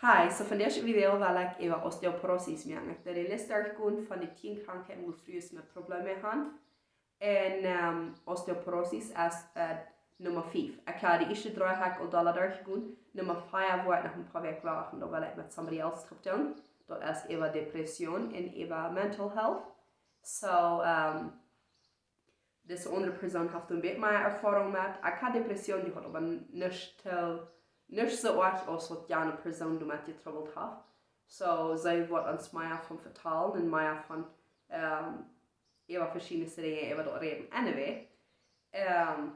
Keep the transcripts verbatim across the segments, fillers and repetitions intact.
Hi, so von dit Video well ekj äwa Osteoporosis moaken. Ekj deed de List derchgonen von de tieen Krankheiten, wua Frues met Probleme haben. Un ähm, Osteoporosis es äh, Numma fief. Ekj hab de ieeschte dree hab ekj aul doa derchgonen. Numma fief woa ekj noch een poa Wäakj wachten, dan well ekj met somebody else toop doonen. Daut es äwa Depression un äwa mental health. So ähm, dise aundre Persoon haft een bät mea Erfoarunk met. Ekj hab Depression jehaut, oba nich, äh, nich soo oajch aus waut jane Persoon doamet jetrubbelt haft. So see woat ons mea von vetalen un mea von ähm, äwa veschiedne Dinja äwa daut räden. Anyway, ähm,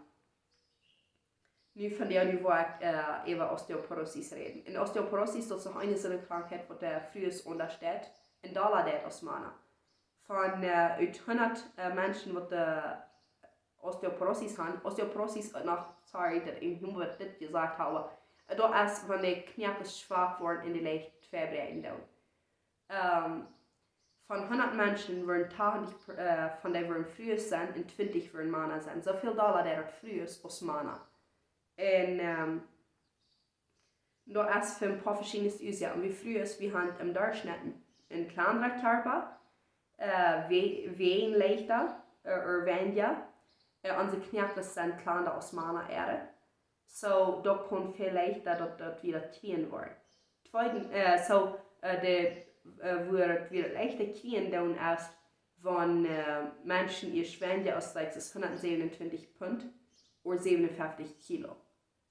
nu von de nu woa ekj äh, äwa Osteoporosis räden. Un Osteoporosis, daut es noch eene soone Krankheit, waut de Frues aundasch deit un dolla deit aus Mana. Von äh, ut hundat äh, Menschen, waut de Osteoporosis haben, Osteoporosis äh, noch, sorry, daut ekj nu waut dit jesajcht hab, äh, daut es, wan de Knoakes schwak woaren un de leicht vebräakjen doonen. Ähm, von hundat Menschen woaren tachentich Pro- äh, von dee woaren Frues sennen un twintich woaren Mana sennen. Soo väl dolla deit daut Frues aus Mana. Un ähm, daut es fa een poa veschiedne Uasoaken. Wie Frues, wie haben em Derchschnitt een kjlandra Kjarpa, äh, wie, wie een leichta, äh, ooda weinja. Äh, onse Knoakes sent kjlanda aus Mana äare. So daut kaun väl leichta daut, daut wie daut kjrieen woaren. Tweedens, äh, so äh, de, äh, wua daut wie daut leichta kjrieen doonen es, wan äh, Menschen äa weinja aus, like, es hundatsäwenuntwintich Punt ooda säwenunfeftich Kilo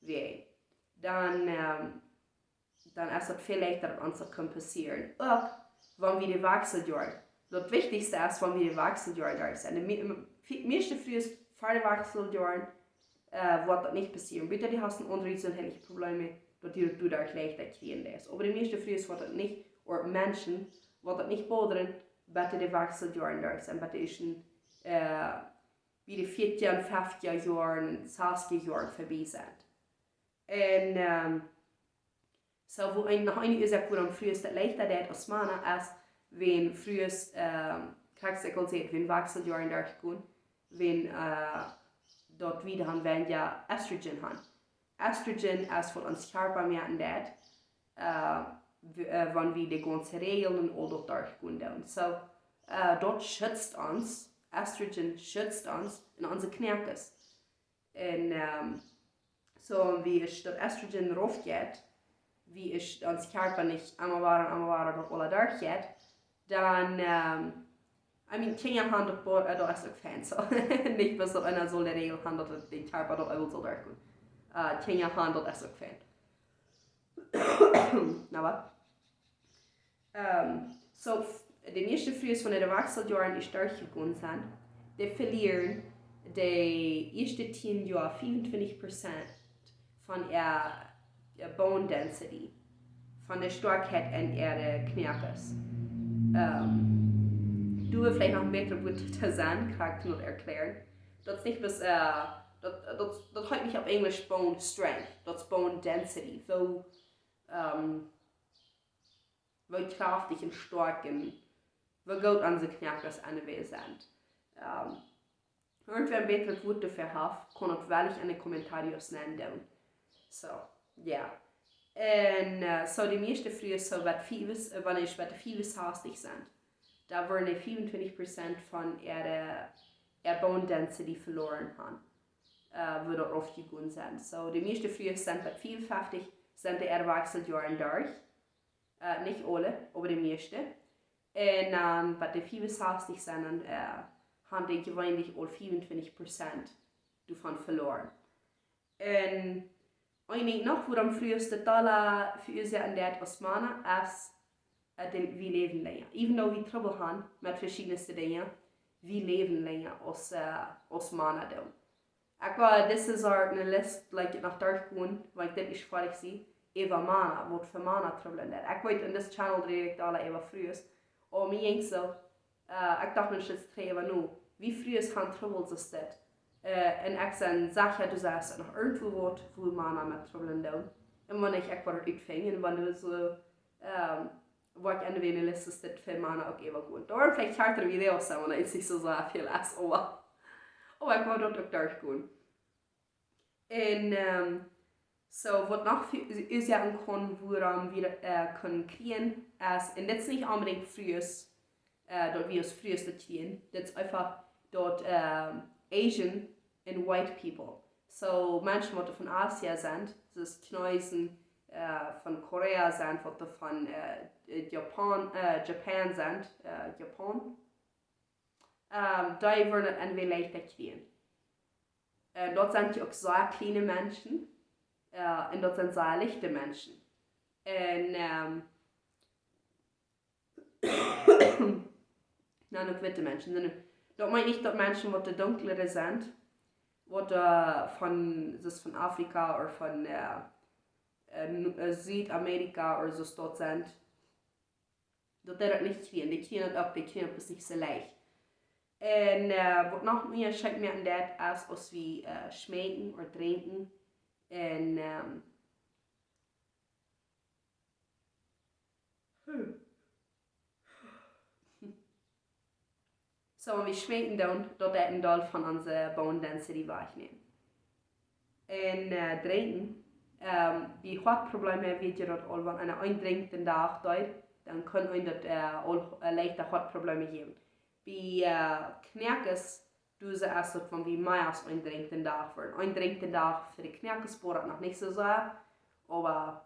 wäajen. Dan ähm, dan es daut väl leichta daut ons daut kaun passieren. Uk wan wie de Wakseljoaren. Daut wichtichste es, wan wie de Wakseljoaren derch sent. De mie- mie- mieeschte Frues ver de Wakseljoaren äh, woat daut nich passieren. Buta dee haben aundre jesuntheitliche Probleme, daut dee daut doaderch leichta kjrieen deeden. Oba de mieeschte Frues woat daut nich, ooda Menschen, woat daut nich bodren, bat de Wakseljoaren derch sent, bat de ieeschte äh, bie de vieetja, fefja Joaren un sastja Joaren vebie sent. Un ähm, so, wua een, noch eene Uasoak, wuarom Frues daut leichta deit aus Mana, es, wan Frues, ähm, krakjt soo aus ekj aul säd, wan Wakseljoaren derchgonen, wan äh, daut wie dan weinja Estrogen haben. Estrogen es waut ons Kjarpa moaken deit, äh, w- äh, wan wie de gaunze Räajlen un aul daut derchgonen doonen. So äh, daut schutzt ons, Estrogen schutzt ons un onse Knoakes. Un ähm, so, wan wie es daut Estrogen rauf jeit, wie es ons Kjarpa nich emma wada un emma wada daut aula derch jeit, dan ähm, I mean, Kjinja haben daut, bo- äh, daut es uk fein, so. Nich bloos daut eena saul de Räajel haben, daut de Kjarpa daut emol saul derchgonen. Äh, Kjinja haben, daut es uk fein. Na waut? Ähm, so, f- de mieeschte Frues, wan de Wakseljoaren ieescht derchjegonen sent, dee velieren de ieeschte tieen Joa fiefuntwintich Prozent von äa, äa bone density, von de Stoakjheit en äare Knoakes. Ähm, doa veleicht noch een bätret Wuat to sennen, krakjt to erkjlären. Daut es nich bloos, äh, daut, daut, daut heet nich opp Enjlisch bone strength, daut es bone density. Woo, ähm, woo kjraftich un stoakj un woo goot onse Knoakes aunjewäsen sent. Ähm, irjentwäa een bätret Wuat doafäa haft, kaun daut wellich en de comentarios nenn doonen. So, jo. Un äh, so de mieeschte Frues, so waut fief, äh, wan see waut fiefensastich sent, dan woaren dee fiefuntwintich Prozent von äare, äa bone density veloaren haben. Äh, wua daut raufjegonen sent. So, de mieeschte Frues sent waut fiefunfeftich, sent de äare Wakseljoaren derch. Äh, nich aule, oba de mieeschte. Un dan, waut de fiefunsastich sent, dan äh, haben dee jeweenlich aul fiefuntwintich Prozent doavon veloaren. Un een Dinkj noch, wuarom Frues daut dolla veuasoaken deit aus Mana, es äh, daut wie läwen lenja. Even though wie Trubbel haben met veschiedne Dinja, wie läwen lenja aus, äh, aus Mana doonen. Ekj woa, dit es uk eene List, like, noch derchgonen, wan ekj dit nich foadich sie, äwa Mana, waut fa Mana Trubbel daut. Ekj weet, en dis Channel räd ekj dolla äwa Frues, oba mie jinkj soo, äh, ekj docht mie, daut es äwa nu. Wie Frues haben Trubbel, soo es dit. Äh, un ekj sie secha, du sajchst noch irjentwua waut, wua Mana met Trubbel doonen. Un wan nich, ekj woa daut utfinjen, wan du soo, ähm, woa ekj enne List dit fa Mana uk äwa gonen. Doa woaren veleicht kjartre Videos sennen, wan et nich soo sea väl es, oba, oba ekj woa daut uk derchgonen. Un ähm, So, waut noch fa Uasoaken kaun, wuarom wie, äh, kjennen kjrieen, es, un dit es nich onbedinjt Frues, äh, daut wie aus Frues daut kjrieen, dit es eefach daut, äh, Asian and white people. So, Menschen waut von Asia sent, daut Chinesen, äh, von Korea sent, waut von, äh, Japan, äh, Japan sent, äh, Japan, ähm, dee woaren daut eenfach leichta kjrieen. Äh, daut sent je uk sea kjliene Menschen, äh, un daut sent sea lichte Menschen. Un, ähm, dan uk witte Menschen. Dan, daut meent nich daut Menschen waut de dunklere sent, waut, äh, von, daut von Afrika ooda von, äh, äh, Nu-, äh, Südamerika ooda soo daut sent, daut dee daut nich kjrieen. Dee kjrieen daut uk, dee kjrieen daut bloos nich soo leicht. Un, äh, waut noch mea schient mie aun daut es, aus wie, äh, schmecken ooda drinkjen. Un, ähm, hm. So, wan wie schmecken doonen, daut deit een Deel von onse bone density wajchnämen. Un, äh, drinkjen, ähm, bie Hoatprobleeme weet jie daut aul, wan eena een drinkjt dän Dach derch, dan kaun een daut, äh, aul, äh, leichta Hoatprobleeme jäwen. Bie, äh, Kjnakes, doa es daut, wan wie mea aus een drinkjt dän Dach, fa een drinkjt dän Dach fa de Kjnakes woat daut noch nich soo sea, oba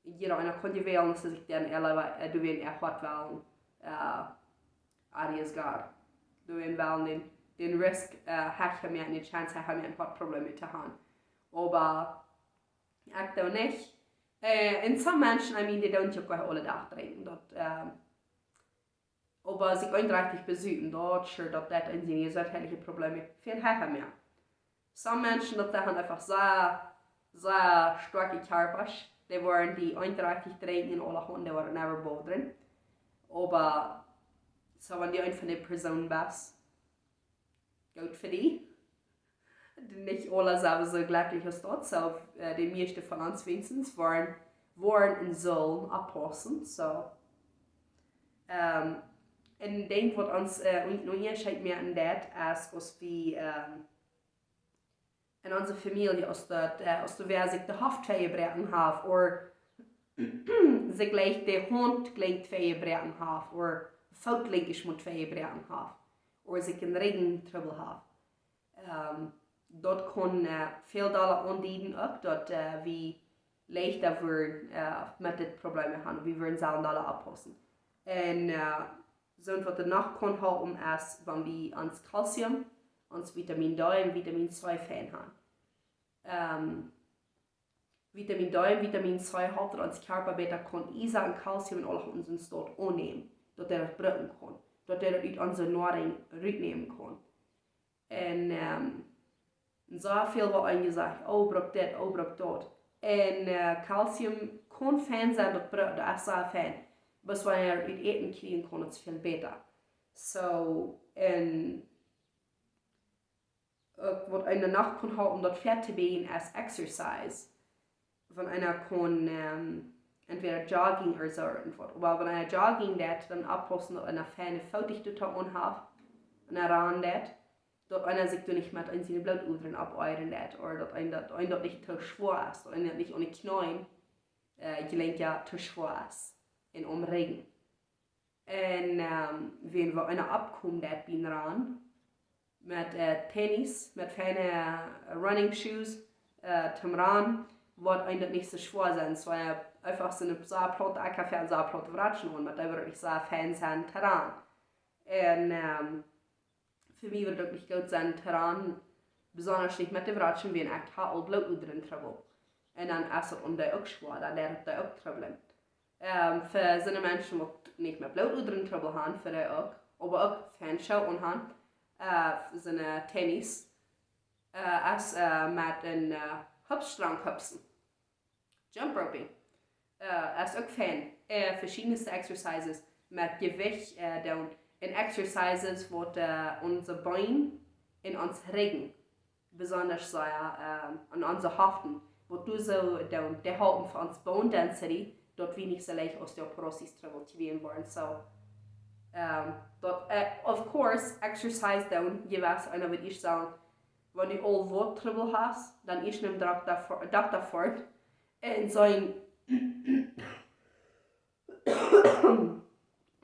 jieda eena kaun je wälen, aus sikj dan ea, äh, doa wäa ea Hoat wellen, äh, Arias gar. Doa wäa wellen dän, dän Risk, äh, hecha moaken, de Chance hecha moaken, Hoatprobleeme to haben. Oba ekj doo nich. Äh, un some Menschen, I mean, dee doonen je uk aule Dach drinkjen. Daut, äh, oba sikj eenrajchtich besieekjen, daut, sure, daut deit een siene jesuntheitliche Probleme väl hecha moaken. Some Menschen, daut dee han eefach sea, sea stoakje Kjarpasch, dee woaren die eenrajchtich drinkjen un aule Hoat, dee woaren never bothern. Oba, so, wan du eent von dee Persoonen best, goot fa die. Nich aule sent soo jlekjlich aus daut, so, äh, de mieeschte von ons weens woaren, woaren un sellen oppaussen, so. Ähm, een Dinkj waut ons, äh, een, een Unjascheet moaken deit, es aus wie, ähm, en onse Famielje, aus daut, äh, aus doa wäa sikj de Hauft jebroaken haft, ooda sikj leicht de Haunt jlikj jebroaken haft, ooda Foot jlikj mol jebroaken haft, ooda sikj een Rigjen Trubbel haft. Ähm, daut kaun, äh, väl dolla aundieden uk, daut, äh, wie leichta woaren, äh, met dit Problem haben. Wie woaren sellen dolla oppaussen. Un, äh, soont waut doa noch kaun halpen es, wan wie ons Kalzium, ons Vitamin D un Vitamin C fein haben. Ähm, Vitamin D un Vitamin C halpt daut ons Kjarpa bäta kaun Iesa un Kalzium un aules aun onsen Stoff aunnämen, daut dee daut brucken kaun, daut dee daut ut onse Noarunk rutnämen kaun. Un, ähm, soo väl woat ons jesajcht, oh, bruk dit, oh, bruk daut. Un, äh, Kalzium kaun fein sennen, daut bru-, daut es sea fein. Bloos wan eena daut ut Äten kjrieen kaun, daut es väl bäta. So, un uk waut eena noch kaun halpen om daut Fat to brinjen es exercise. Wan eena kaun, ähm, entwäda jogging ooda soo irjentwaut. Oba wan eena jogging deit, dan oppaussen daut eena feine Foot doatoo aunhaft un eena rannen deit, daut eena sikj doa nich met eent siene Blootodren oppeiren deit, ooda daut eena daut, eena daut nich too schwoa es, daut eena daut nich aun de Kjneeen, äh, jlikj je too schwoa es un aum Rigjen. Un, ähm, wan wie eena oppkomen deit biem Rannen, met, äh, Tennis, met feine, äh, running shoes, äh, toom Rannen, woat eent daut nich soo schwoa sennen. Soo, äh, eefach soo een Saapelot, ekj hab een Saapelot Wratschen aun, oba daut woat nich soo fein sennen toom Rannen. Un, ähm, fa mie wudd daut uk nich goot sennen toom Rannen, besonda nich met de Wratschen, wan ekj hab aul Blootodren Trubbel. Un dan es daut aun dee uk schwoa, dan deit daut dee uk trubblen. Ähm, fa soone Menschen waut nich met Blootodren Trubbel haben, fa dee uk, oba uk fein Schoh aunhaben, äh, fa soone Tennis, äh, es, äh, met een, äh, Hupsstang hupsen. Jump roping. Äh, es uk fein. Äh, veschiedne Exercises met Jewicht, äh, doonen. Un Exercises waut, äh, onse Been un ons Rigjen besonda sea, ähm, un onse Hoften, waut doa soo doonen, dee halpen fa ons Bone Density, daut wie nich soo leicht Osteoporosis-Trubbel kjrieen woaren. So, ähm, daut, äh, of course, Exercise doonen, jie weeten, eena woat ieescht sajen, Wan du aul waut Trubbel hast, dan ieescht nom Dokta fa-, Dokta foaren un seenen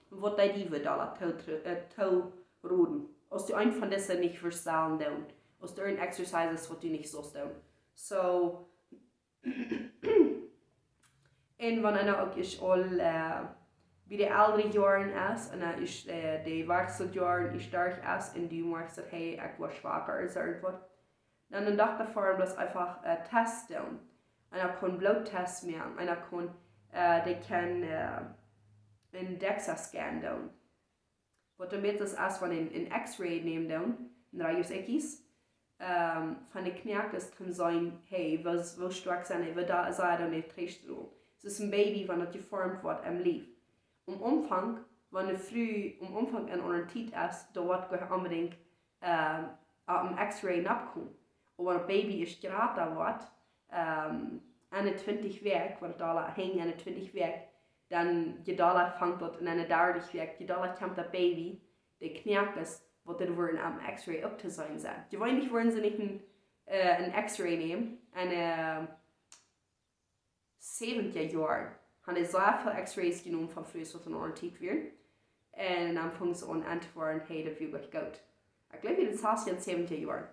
waut dee die wudden dolla too-, äh, tooroden. Aus du eent von dise nich wurscht sellen doonen, aus doa een Exercise es waut du nich sust doonen. So, un wan eena uk ieescht aul, äh, bie de eldre Joaren es, un dan ieescht, äh, de Wechseljoaren ieescht derch es, un du moakjst daut, hey, ekj woa schwaka, es irjentwaut, dan een Dokta foaren, bloos eefach, äh, Tests doonen. Eena kaun Bloottest moaken, eena kaun, äh, dee kaun, äh, een DEXA-Scan doonen. Waut doa bät es, es wan een, een X-Ray nämen doonen, een Rayos X, ähm, von de Knoakes kaun seenen, hey, woo, woo stoakj sent dee, woo doa, sent dee nich trigj to doonen. Soo aus een Baby, wan daut jeformt woat em Lief. Aum Aunfank, wan de Fru aum Aunfank en onre Tiet es, dan woat goanich onbedinjt, ähm, opp een X-Ray nopp komen. Oba wan daut Baby ieescht jrata woat, ähm, aun de twintich Wäakj, wan daut aul hinjt aun de twintich Wäakj, dan je dolla fangt daut, un aun de dartich Wäakj, je dolla kjemt daut Baby, de Knoakes, waut doa woaren aum X-Ray uk to seenen sent. Jeweenlich woaren see nich een, äh, een X-Ray nämen, un, äh, säwentja Joaren han see sea väl X-Rays jenomen von Frues waut en onre Tiet wieren. Un dan fungen see aun, aun to woaren, hey, daut wia goot. Ekj jleew, en de sastja un säwentja Joaren.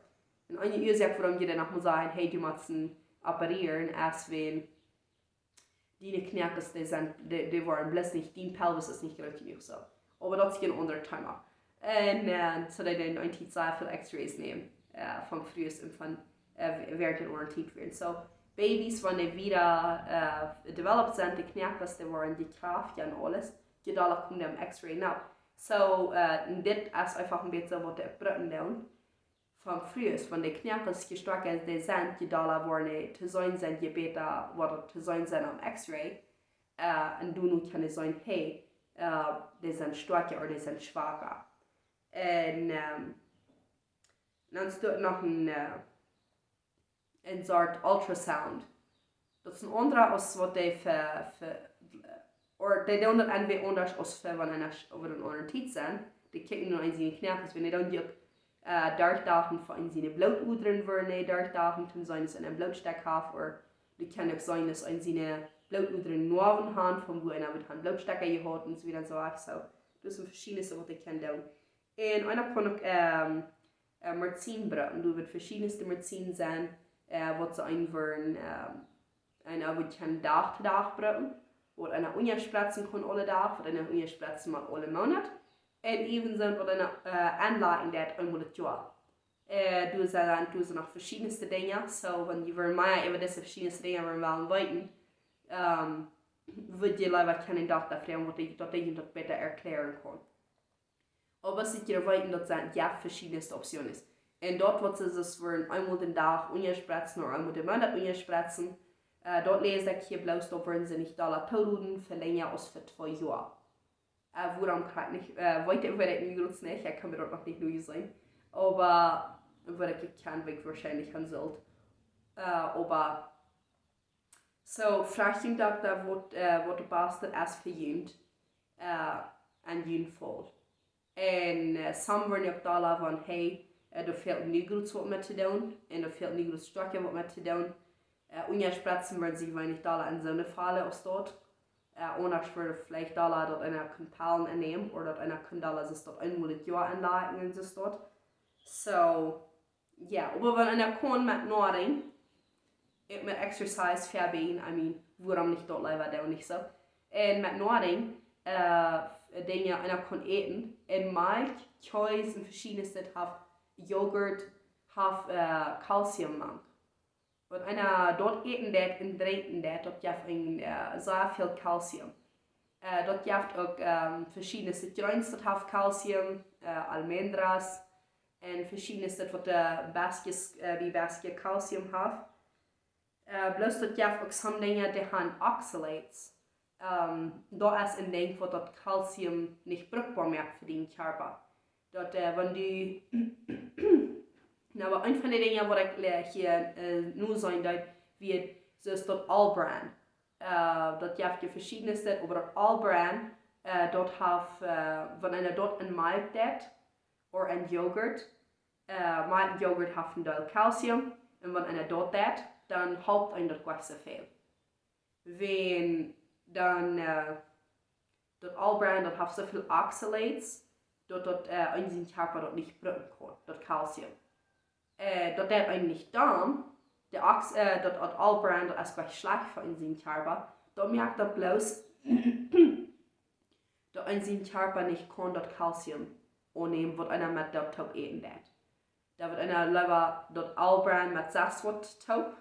Un eene Uasoak, wuarom jie dan noch mol sajen, hey, du motst opperieren, es wan diene Knoakes, dee sent, dee, dee woaren bloos nich, dien Pelvis es nich groot jenuach, soo. Oba daut es een aundret Thema. Un, äh, soo dee deeden eene Tiet sea väl X-Rays nämen, äh, von Frues un von, äh, wäarent en onre Tiet wieren. Soo, Babys, wan dee wieda, äh, developed sent, de Knoakes, dee woaren jekjraftja un aules, je dolla kjemt dee aum X-Ray nopp. Soo, äh, un dit es eefach een bät waut dee brucken doonen. Von Frues, wan de Knoakes je stoakja dee sent, je dolla woaren dee to seenen sent, je bäta woat daut to seenen sennen aum X-Ray. Äh, un doano kaun eena seenen, hey, äh, dee sent stoakja ooda dee sent schwaka. Un, ähm, dan es doa noch een, äh, een Sort Ultrasound. Daut es een aundra aus waut dee fa, fa, ooda dee doonen daut een bät aundasch aus fa wan eena sch-, ooda en onre Tiet sent. Dee kjikjen no en siene Knoakes, wan dee dan uk, äh, derchdachen fa en siene Blootodren woaren, dee derchdachen, kaun seenen aus eena een Blootstekj haft, ooda dee kaun uk seenen aus en siene Blootodren Noawen han, von wua eena woat han Blootstekja jehaut un soo wieda un soo wajch. Soo, daut sent veschiedne waut dee kaun doonen. Un eena kaun uk, ähm, äh, Medizin brucken. Doa woat veschiedne Medizin sennen, äh, waut see eenen woaren, ähm, eena woat kaun Dach to Dach brucken. Waut eena unjaspretzen kaun aule Dach, waut eena unjaspretzen mott aule Moonat. Un even soo waut eena, äh, aunlajen deit eemol daut Joa. Äh, doa sent, doa sent noch veschiedne Dinja. Soo, wan jie wellen mea äwa dise veschiedne Dinja wellen weeten, ähm, wudd jie leewa kjennen Dokta froagen, waut dee, daut dee junt daut bäta erkjläaren kaun. Oba see jie weeten, daut sent, jo, veschiedne Optionen. Un daut waut see soo woaren eemol dän Dach unjaspretzen ooda eemol dän Moonat unjaspretzen, äh, daut läs ekj hia bloos, daut woaren see nich dolla tooroden fa lenja aus fa twee Joa. Äh, wuarom kjrie ekj nich, äh, weet ekj, weet ekj nu jrods nich, ekj kaun mie daut noch nich nojeseenen. Oba, wudd ekj kjennen, wudd ekj woarschienlich han sult. Äh, oba Soo, froagt jun Dokta waut, äh, waut daut baste es fa junt, äh, en jun Faul. Un, äh, some woaren uk dolla von, hey, äh, doa fält nu jrods waut met to doonen, un doa fält nu jrods stoakja waut met to doonen. Äh, unjaspretzen woaren see jeweenlich dolla en soone Fäll aus daut. Äh, aundasch wudd veleicht dolla daut eena kaun Pellen ennämen, ooda daut eena kaun dolla soo daut eemol daut Joa aunlajen un soo daut. Soo, jo, oba wan eena kaun met Noarunk, uk met Exercise vebie, I mean, wuarom nich daut leewa doonen, nich soo? Un met Noarunk, äh, Dinja, eena kaun äten, un Malkj, Kjees un veschiednet haft, Joghurt, haft, äh, Kalzium mank. Wan eena daut äten deit un drinkjen deit, daut jeft een, äh, sea väl Kalzium. Äh, daut jeft uk, ähm, veschiedne Jreens, daut haft Kalzium, äh, Almendras, un veschiednet waut de bätje, äh, dee bätje Kalzium haft. Äh, bloos daut jeft uk some Dinja, dee han Oxalates. Ähm, daut es een Dinkj waut daut Kalzium nich brukboa moakt fa dän Kjarpa. Daut, äh, wan du, na, oba eent von de Dinja waut ekj le-, hia, äh, nu sajen deed, wia soo aus daut All Bran. Äh, daut jeft veschiednet, oba daut All Bran, äh, daut haft, äh, wan eena daut en Malkj deit, ooda en Joghurt, Äh, Malkj un Joghurt haft een Deel Calcium. Un wan eena daut deit, dan halpt eenem daut goa soo väl. Wan dan, äh, daut All Bran, daut haft soo väl Oxalates, daut daut, äh, eenem sien Kjarpa daut nich brucken kaun, daut Calcium. Äh, daut deit eenem nich dan, de Ox-, äh, daut, daut All Bran, daut es goa nich schlajcht fa eenem sien Kjarpa. Daut moakt daut bloos, daut eenem sien Kjarpa nich kaun daut Calcium aunnämen, waut eena met daut toop äten deit. Dan woat eena leewa daut All Bran met sest waut toop.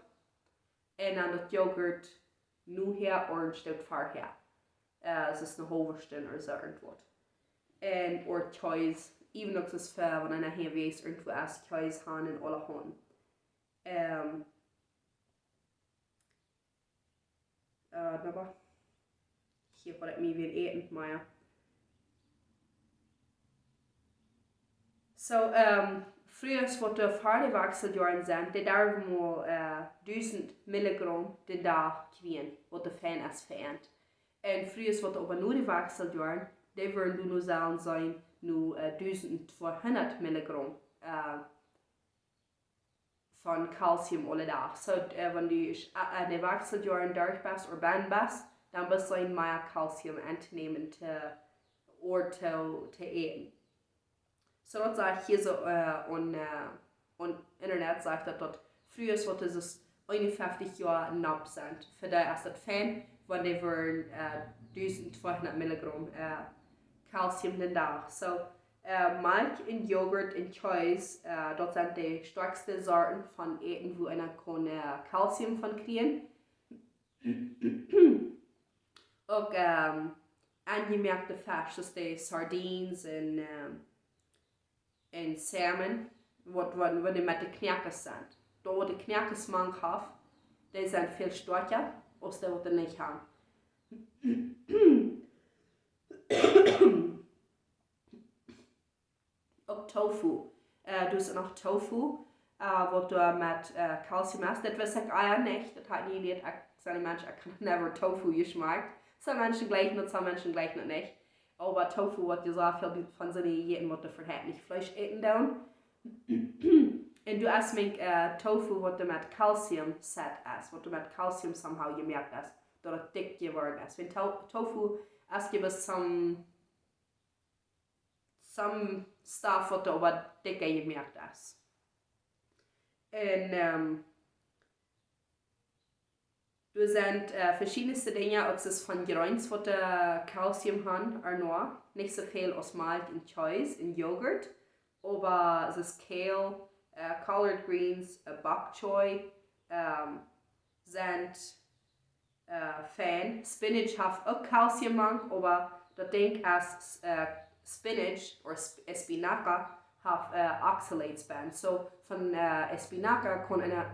Un dan daut Joghurt nohäa ooda een Stoot verhäa. Äh, daut es eene haulwe Stund ooda soo irjentwaut. Un ooda Kjees, even uk daut es fa, wan eena hia west irjentwua es, Kjees han un aulahaunt. Ähm, äh, na, oba hia haud ekj mie wada äten, mau jo. Soo, ähm, Frues waut ver de Wakjseljoaren sent, dee derwen mau, äh, dusent Milligramm dän Dach kjrieen, waut de fein es fa an. Un Frues waut oba no de Wakjseljoaren, dee wudden dan nu sellen sennen, nu, äh, dusent tweehundat Milligramm, äh, von Calcium aule Dach. Soo, äh, wan du, äh, enne Wakjseljoaren derch best ooda bennen best, dan best du mea Calcium auntonämen to, ooda to, to äten. Soo, daut sajcht hia soo, äh, opp, äh, opp Internet sajcht daut, daut Frues waut soo eenunfeftich Joa un nopp sent, fa dee es daut fein, wan dee wudden, äh, dusent tweehundat Milligramm, äh, Calcium dän Dach. Soo, äh, Malkj un Joghurt un Kjees, äh, daut sent de stoakjste Sorten von Äten, wua eena kaun, äh, Calcium von kjrieen. Uk, ähm, aunjemoakte Fesch, soo aus de Sardines un, ähm, un Salmon, waut, waut, waut dee met de Knoakes sent. Daut waut de Knoakes mank haft, dee sent väl stoakja aus dee waut dee nich han. Uk Tofu. Äh, doa es noch Tofu, äh, waut doa met, äh, Calcium es. Daut wist ekj ea nich. Daut haud ekj nich jelieet. Ekj sie een Mensch, ekj kaun never Tofu jeschmakjt. Some Menschen jlikjen daut, some Menschen jlikjen daut nich. Oba Tofu woat je soo väl von sien jejäten, waut dee äwahaupt nich Fleesch äten doonen. Un doa es mien, äh, Tofu, waut doa met Calcium sett es, waut doa met Calcium somehow jemoakt es, daut et dikj jeworden es. Wan To-, Tofu es je bloos some, some stuff, waut doa oba dikja jemoakt es. Un, ähm, doa sent, äh, veschiedne Dinja, uk soo aus von Jreens, waut, äh, Calcium han, ea noch. Nich soo väl aus Malkj un Kjees un Joghurt, oba soo aus Kale, äh, collard greens, äh, bok choy, ähm, sent, äh, fein. Spinach haft uk Calcium mank, oba daut Dinkj es, äh, Spinach ooda Sp-, Espinaca haft, äh, Oxalates bennen. Soo von, äh, Espinaca kaun eena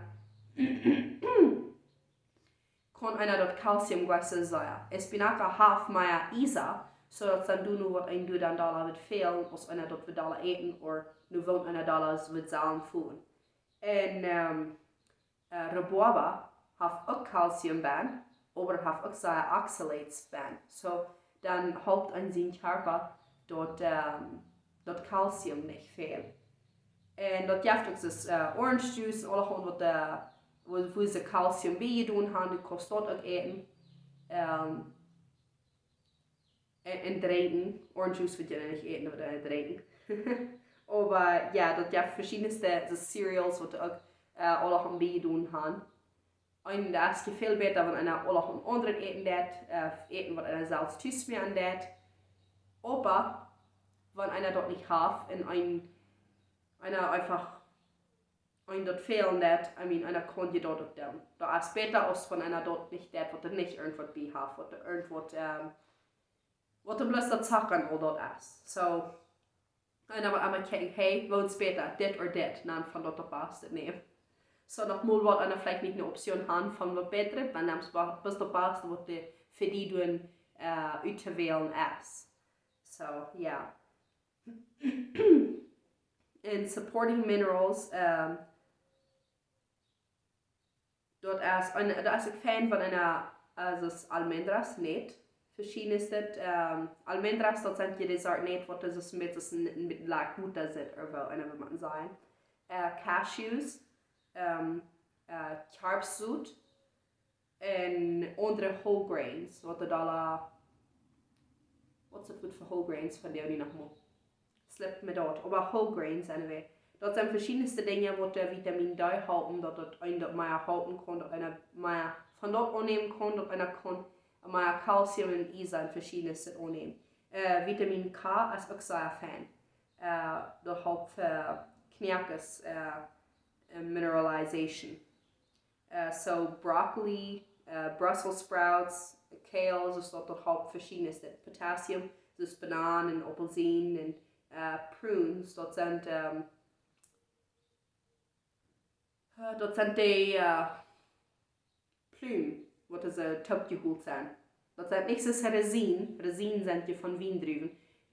kaun eena daut Calcium goa soo sea. Espinaca haft mea Iesa, soo daut dan doano woat eenem dan dolla waut fälen, aus eena daut woat dolla äten, ooda nu woat eena dolla waut sellen fälen. Un, ähm, äh, Rebuaba haft uk Calcium bennen, oba haft uk sea Oxalates bennen. Soo, dan halpt eenen sien Kjarpa daut, ähm, daut Calcium nich väl. Un daut jeft uk soo aus, äh, Orange Juice un aulahaunt waut, äh, wua, wua see Calcium biejedonen han, du kaust daut uk äten. Ähm, un, un drinkjen. Orange Juice woat je nich äten, oba drinkjen. Oba jo, daut jeft veschiedne, soo Cereals waut uk, äh, aulahaunt biejedonen han. Un daut es väl bäta, wan eena aulahaunt aundret äten deit, äh, äten waut eena selfst tus moaken deit. Oba wan eena daut nich haft un een, eena eefach, eenem daut fälen deit, I mean, eena kaun je daut uk doonen. Daut es bäta aus wan eena daut nich deit, waut hee nich irjentwaut bie haft, waut hee irjentwaut, ähm, waut hee bloos daut Zucka un aul daut es. Soo, un dan mau kjikjen, hey, waut es bäta, dit ooda dit, dan von daut daut baste nämen. Soo, noch mol woat eena veleicht nich eene Option han von waut bätret, oba dan es ba-, best daut baste waut de, fa die dan, äh, uttowälen es. Soo, jo. Un supporting minerals, ähm, daut es, un daut es uk fein wan eena, äh, soo aus Almendras nät. Veschiedne, ähm, Almendras, daut sent je dee Sort nät, waut soo aus een bät, een, een bät like Wota sitt, ooda woo eena wudd mau sajen. uh, cashews, um, uh, Kjarpssoot, un aundre whole grains, waut de dolla, waut es daut fa whole grains von dee, dee noch mol slipt mie daut, oba whole grains anyway. Daut sent veschiedne Dinja, waut de Vitamin D halpen, daut daut een daut mea halpen kaun, daut eena mea von daut aunnämen kaun, daut eena kaun mea Kalzium un Iesa un veschiedne aunnämen. Uh, Vitamin K es uk sea fein. Uh, daut halpt fa Kjnoakes, uh, uh, mineralization. Uh, so broccoli, uh, Brussels sprouts, kale, daut, daut halpt veschiedne, daut potassium, daut Bananen un Aupelsien un, uh, prunes, daut sent, um, uh, daut sent dee, uh, Plumen, waut dee soo toopjeholt sent. Daut sent nich soo aus Rosinen, Rosinen sent je von Wiendruwen.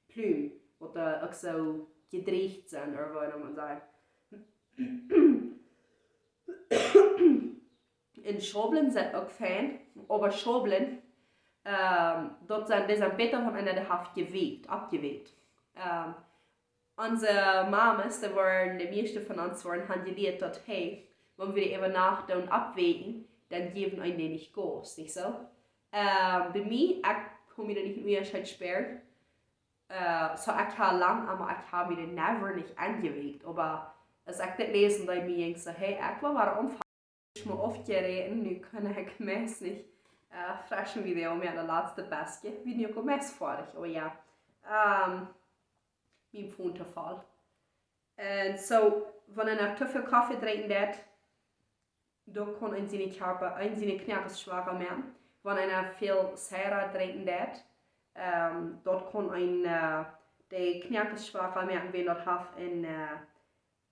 Plumen, waut dee uk soo jedrieecht sent, ooda waut mott maun sajen. Un Schaublen sent uk fein, oba Schaublen, um, daut sent, dee sent bäta wan eena dee haft jewäakt, aufjewäakt. Um, onse Mamas, dee wieren, de mieeschte von ons wieren, han jelieet daut, hey, wan wie dee äwa Nacht doonen aufwäaken, dan jäwen eena dee nich Gas, nich soo? Um, bie mie, ekj kaun mie doa nich mea scheen spieren. Uh, so ekj ha lang, oba ekj ha mie dee never nich aunjewäakt. Oba aus ekj dit läsen deed, mie jinkj soo, hey, ekj well wada aunfangen. Ekj mott aufjeräten, nu kaun ekj meist nich, uh, freschen Video mea, de latste bestje, Video kom meist foadich, oba jo. Um, mien Phone too voll. Un so, wan eena too väl Koffe drinkjen deit, dan kaun eena sienen Kjarpa, eena siene Kjnoakes schwaka moaken. Wan eena väl Siera drinkjen deit, um, daut kaun eena, uh, de Kjnoakes schwaka moaken, wan daut haft een, uh,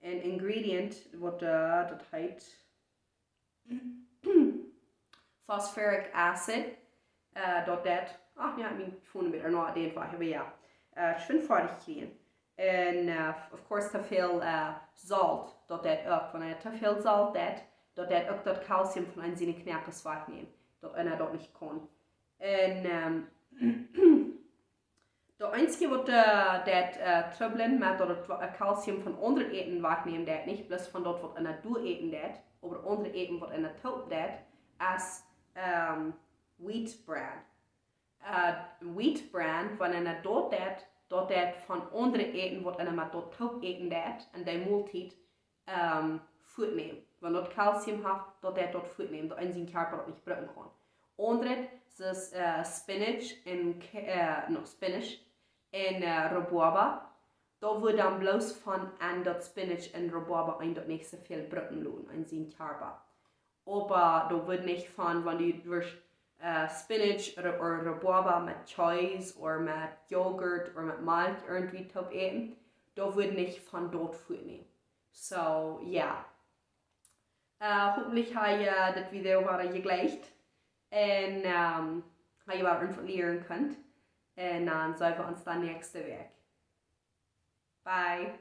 een ingredient, waut, uh, daut heet phosphoric acid, uh, daut deit, ach jo, mien Phone wia noch aun daut wachten, oba jo, uh, schwind foadich kjrieen. Un, uh, of course, too väl, uh, Solt, daut deit uk, wan eena too väl Solt deit, daut deit uk daut Kalzium von eena siene Kjnoakes wajchnämen, daut eena daut nich kaun. Un, um, daut eensje waut, uh, deit, uh, trubblen met daut, uh, Kalzium von aundret Äten wajchnämen deit, nich bloos von daut waut eena doa äten deit, oba aundret Äten waut eena toop deit, es, um, wheat bran. Uh, wheat bran, wan eena daut deit, daut deit von aundret Äten waut eena met daut toop äten deit, un dee Moltiet, um, fuatnämen. Wan daut Kalzium haft, daut deit daut fuatnämen, daut eena sien Kjarpa daut nich brucken kaun. Aundret, soo aus, uh, spinach un, ca-, uh, no, spinach un, uh, Rebuaba. Daut woat dan bloos von aun daut spinach un Rebuaba eena daut nich soo väl brucken loten, eena sien Kjarpa. Oba daut woat nich von, wan du woascht, uh, spinach ooda, ooda Rebuaba met Cheese ooda met Joghurt ooda met Malkj irjentwoo toop äten, daut woat nich von daut fuatnämen. So, jo. Uh, hopentlich ha jie dit Video wada jejlikjt. Un, um, ha jie wada irjentwaut lieren kunt. Un dan seenen wie ons dan näakjste Wäakj. Bye.